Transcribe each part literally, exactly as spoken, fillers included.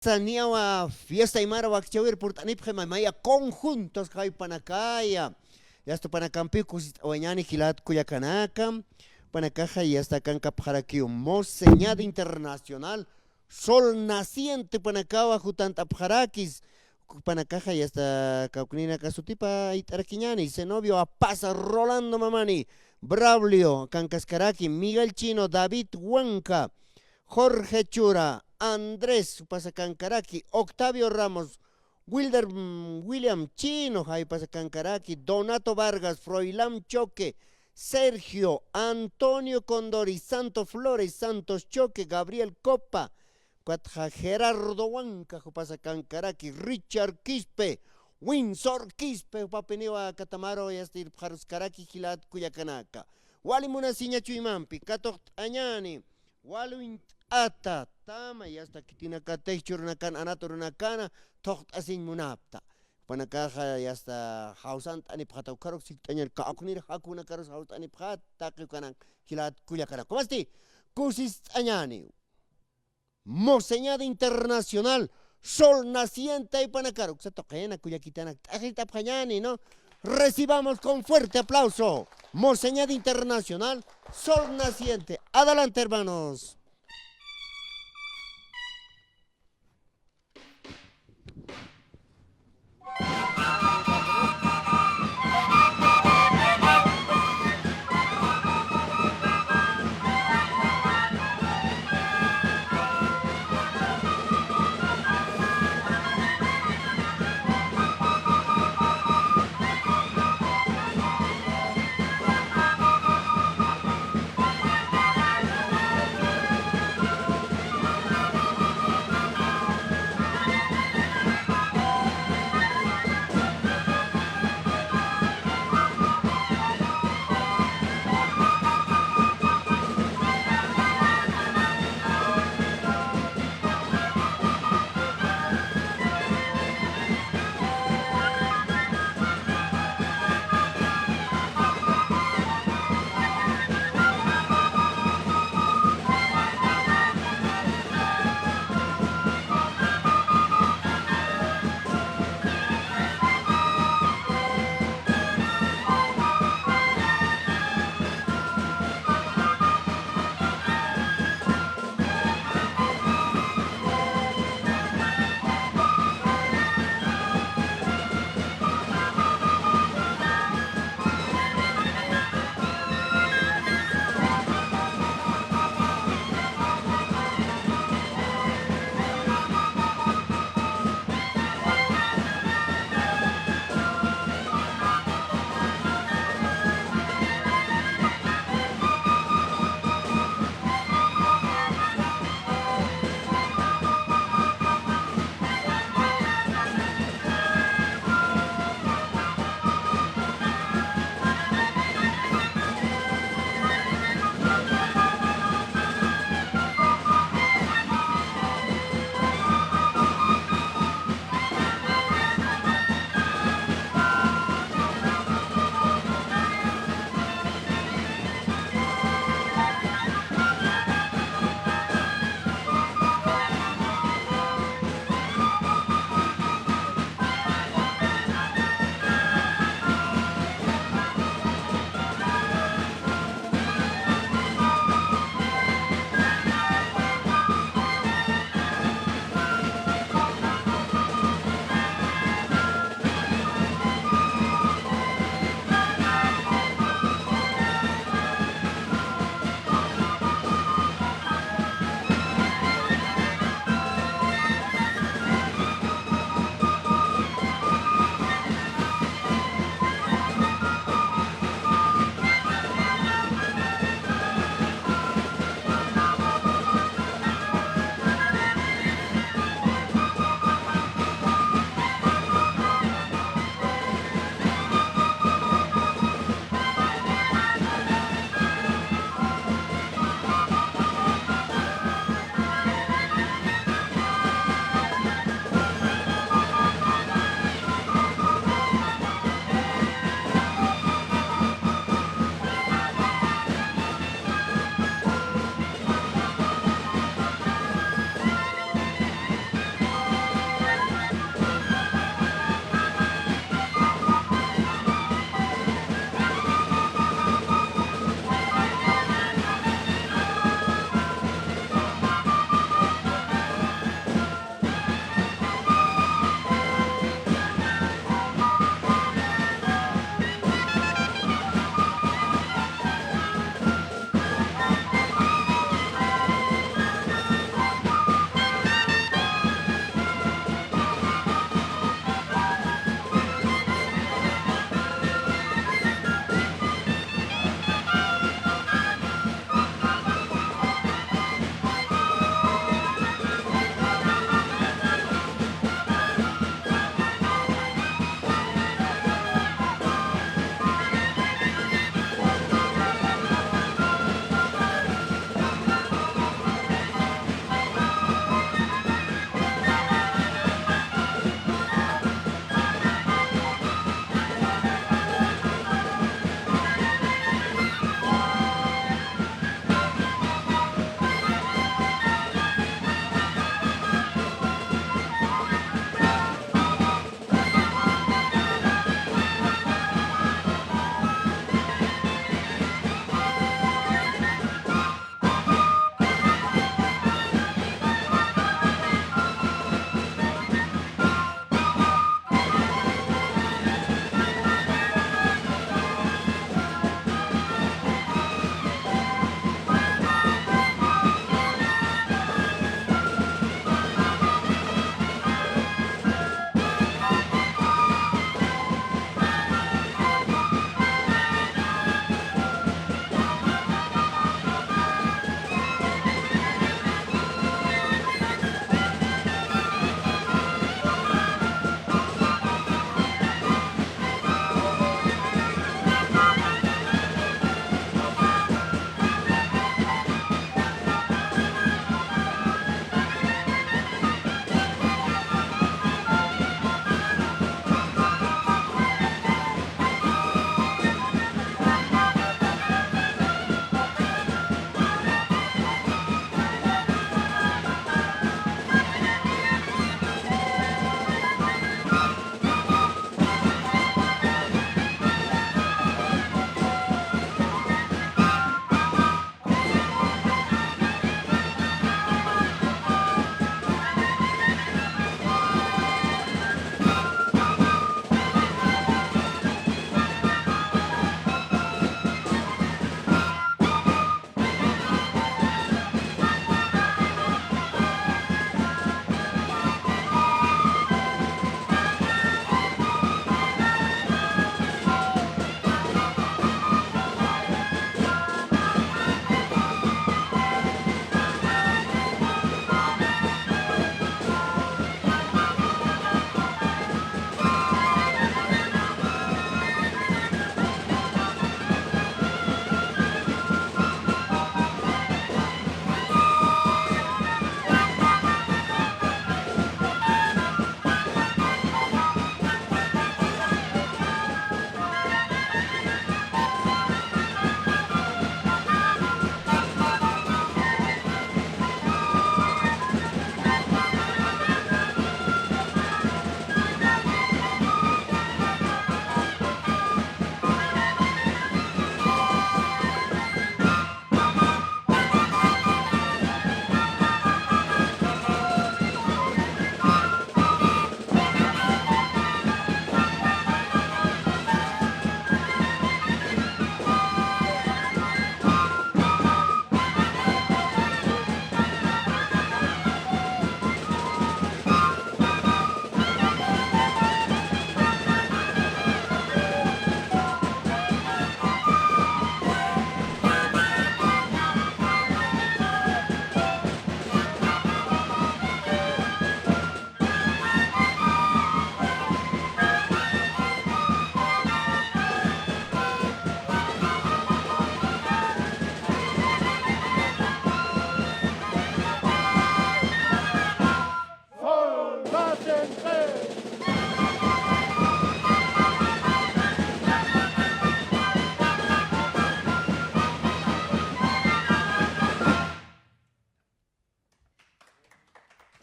Saniawa fiesta aymara wakchäwir purt'anipxi, maya conjuntos jaypanakaya. Yasta panakampiw kusist'awayañäni jilat kullakanaka. Panakaxa yasta kankapxarakiw Moseñada Internacional Sol Naciente panakawa jutant'apxarakis. Panakaxa yasta kawkninaka sutipa ayt'arakiñäni, Zenobio Apaza, Rolando Mamani, Braulio kankaskaraki, Miguel Chino, David Huanca, Jorge Chura, Andrés jupasa kankaraki, Octavio Ramos, Wilder, mm, William Chino jaypasa kankaraki, Donato Vargas, Froilán Choque, Sergio, Antonio Condori, Santos Flores, Santos Choque, Gabriel Copa, ukatxa Gerardo Huanca jupasa kankaraki, Richard Quispe, Windsor Quispe jupapiniwa katamaru yasta irpxaruskaraki jilat kullakanaka. Wali munasiña chuymampi katuqt'añäni, wali uñt'ata tama yasta khitinakatix churunakan anat urunakana thuqt'asiñ munapxta. Panakaxa yasta jawsant'anipxata, ukharux sikt'añäni, kawknir jakunakarus jawst'anipxata, taqi ukanan jilat kullakanaka. Masti kusist'añäni. Moseñada Internacional Sol Naciente jaypanakaru. Uksa tuqina kullakitanak t'aqhit'apxañäni, ¿no? Recibamos con fuerte aplauso Moseñada Internacional Sol Naciente. Adelante, hermanos.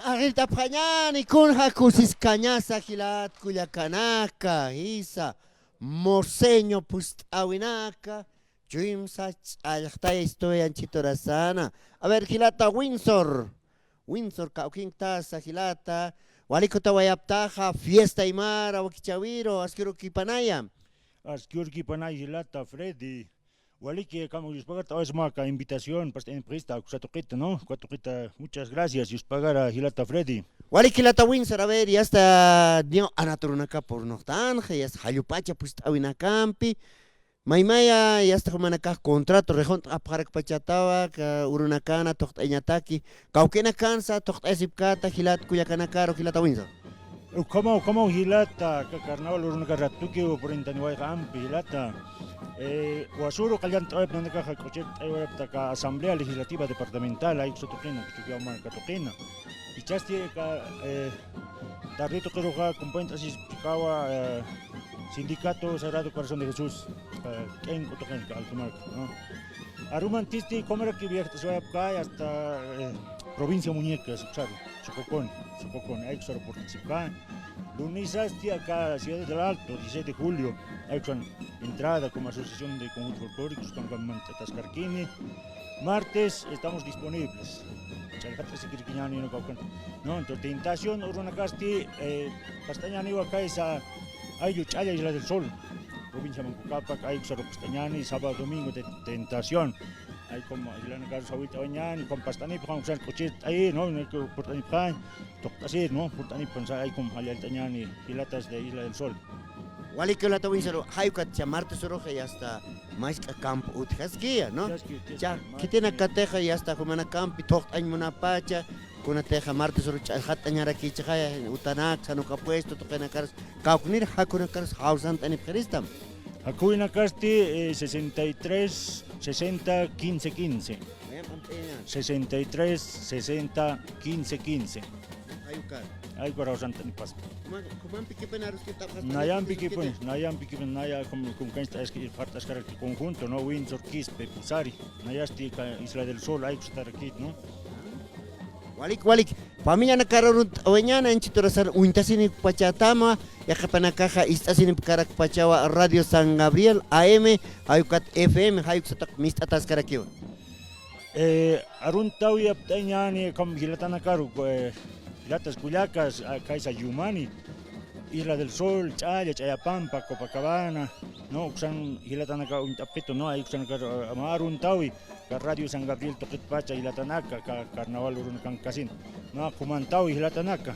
T'aqillt'apxañäni, kunja kusiskañasa jilat kullakanaka, jisa morseño pust'äwinaka, chuymsa ch'allxtay estoy anchhiturasana. A ver, jilata Windsor. Windsor, kawkïnkta jilata. Wali kutawayaptaxa, fiesta aymara wakichäwiru, aski urkipanaya. Aski urkipanaya jilata Freddy. Waliki, akham yuspagart'awayasma aka invitación, past'añapxista, uka tuqita, ¿no? Uka tuqita, muchas gracias, yuspagara jilata Freddy. Waliki jilata Windsor, a ver, yasta niyaw anat urunakap urnuxtanxa, yasta jallupacha pust'äwinakampi, maymaya, yasta jumanakax contrato rixunt'apxarakpachatawa, aka urunakana thuqt'ayañataki, kawkïnakansa thuqt'ayasipkata, jilat kullakanakaru, jilata Windsor. Ukhamaw, ukhamaw jilata, aka carnaval urunaka ratukiw purintaniwayxa ampi jilata. Eh, wasuru qallant'awayapta nanakaxa k'uchirt'ayawayapt aka Asamblea Legislativa Departamental, ayuksa tuqina, Chukiyaw marka tuqina. Jichhasti aka, eh, tarde tuqiruxa, compañía t'asis chikawa, eh, Sindicato Sagrado Corazón de Jesús, eh, k'in k'utuqin aka Alto Marca, ¿no? Arumantisti, ukhamarak viajt'asiwayapkay hasta, eh, provincia Muñecas, uksaru, Sococoni, Sococoni, ayuksaru participkay. Lunesasti aka Ciudad del Alto, dieciséis de julio, ayuksan entrada como asociación de conjuntos folclóricos, ukan mantataskarkini. Martes estamos disponibles. Ch'allxat'asikirkiñäni, ¿no? Kawkan. No, entonces, Tentación urunakasti, eh, past'añäniwa kaysa ayllu Ch'alla, Isla del Sol, provincia Manco Cápac, ayuksaru past'añäni, sábado, domingo de Tentación. Ay, como jilanakaru sawit'awayañäni, como past'anipxi, aunque sea k'uchirt'ayi, ¿no? No hay que purt'anipxi, thuqt'asir, ¿no? Purt'anipxi, ay, como jallallt'añäni, jilatas de Isla del Sol. Waliki jilata Windsor, jay ukatcha martes uruxa yasta mask'a campo utjaskiya, ¿no? Utjaski, utjaski, ya, martes. Khitinakatixa yasta jumanakampi thuqt'añ munapacha, kunatixa martes uru ch'allxat'añarakichixaya, utanak, sanuka puesto, tuqinakarus, kawknir jakunakarus jawsant'anipxiristam. Jakuwinakasti, eh, sesenta y tres, sesenta, quince, quince. Sesenta y tres, sesenta, quince, quince. Ay, ukar. Ay, ukar jawsant'anipxaspa. Kuma, kumampikipin aruskitapxaspa. Nayampikipinis, nayampikipinis, naya kum, kum kanchta es que partaskar conjunto, ¿no? Windsor, Quispe, Pusari. Nayasti ka Isla del Sol, ay, kustarakit, ¿no? Walik, walik. Familianakar arunt'awayañäni, anchhiturasar uñtasinipkpachatama, yaqhipanakaxa ist'asinipkarakpachawa Radio San Gabriel A M, jay ukat F M, jay uksataq mist'ataskarakiwa. Eh, aruntawayaptañäni, ukham jilatanakaru, eh, jilatas kullakas, ah, kaysa Yumani, Isla del Sol, Ch'alla, Ch'allapampa, Copacabana, ¿no? Uksan jilatanaka uñt'apxitu, ¿no? Ay uksanakar, ah, mä aruntawi, aka Radio San Gabriel tuqitpacha jilatanaka, aka carnaval urunakankasina. Mä jumantawi jilatanaka.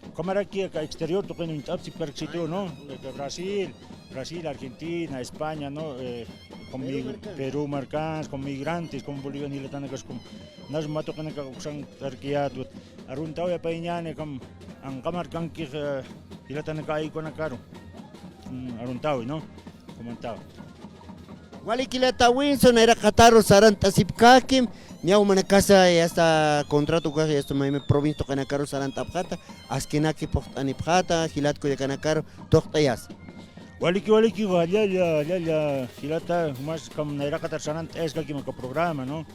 Ukhamaraki aka exterior tuqin uñt'apsipkarksituw, ¿no? Aka Brasil, Brasil, Argentina, España, ¿no? Eh, como Perú mig-, markan. Perú markans, como migrantes, como bolivianos jilatanakas, como nas mä tuqinaka uksan tarkiyätwa. Aruntawayaptañäni, ukham anqa markankix, eh, jilatanaka aykunakaru. Mm, aruntawi, ¿no? Jumantawi. Walik jilata Windsor, nayraqataru sarant'asipkakim, niyaw jumanakasa, yasta contrato ukax, yasta mayma provincia tuqinakaru sarant'apxata, askinaki phuqt'anipxata, jilat kullakanakaru thuqt'ayasa. Waliki, waliki, jallalla, jallalla, jilata, jumas ukham nayraqatar sarant'ayaskakim aka programa, ¿no?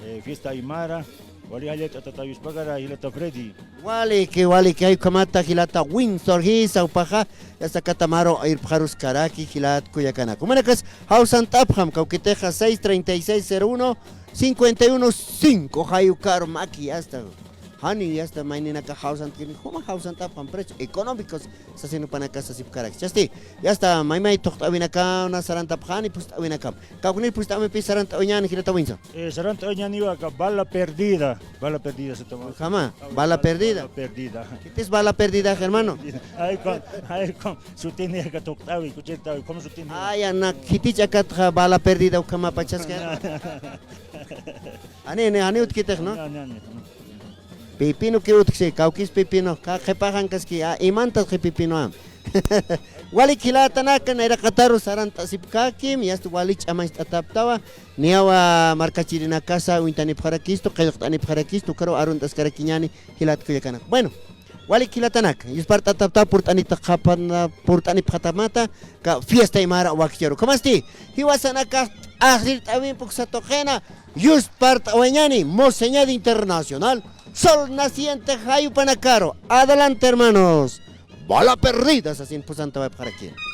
Eh, Fiesta Aymara, wali jallalla t'atatayuspagara, jilata Freddy. Waliki, waliki, ay ukhamata jilata Windsor jisa, jupaxa, yasta katamaru irpxaruskaraki jilat kullakanaka. Jumanakas jawsant'apxam, kawkitixa seis treinta y seis cero uno, cincuenta y uno cinco, jay ukaru maki, yasta. Jani, yasta mayninaka jawsantkini, juma jawsant'apxam, precios económicos, sasin jupanaka sasipkaraki. Jichhasti, yasta maymay thuqt'awinakana sarantapxani, pust'awinakam. Kawknir pust'awinpi sarant'awayañäni, jilata Windsor. Eh, sarant'awayañäniwa aka Bala Perdida. Bala Perdida se llama. Ukhama, ah, Bala Bala, Perdida. Bala Perdida. ¿Khitis Bala Perdida, hermano? Ay, ukham, ay, ukham sutini aka thuqt'awi, k'uchirt'awi, ukham sutini. Ay, ana, khitich akatxa Bala Perdida ukhamapachaska. Ani, ani, ani utjkitix, ¿no? Ani, ani, ani. Pipino ki utjksi, kawkis pipino, ka qhipaxankaski, a, imantas qhi pipino am. Walik jilatanaka, nayraqataru sarant'asipkakim, yasta wali ch'amacht'ataptawa, niyawa markachirinakasa uñtanipxarakistu, qillqt'anipxarakistu, ukaru arunt'askarakiñäni jilat kullakanaka. Bueno, Walik jilatanaka, yuspart'atapta purt'anita qhapana, purt'anipxatamata, ka fiesta aymara wakichar ukhamasti, jiwasanaka, t'axrirt'awimpi uksa tuqina, yuspart'awayañani, Moseñada Internacional, Sol Naciente jayupanakaru, adelante hermanos, bola perdida, sasin pusantawayapxaraki.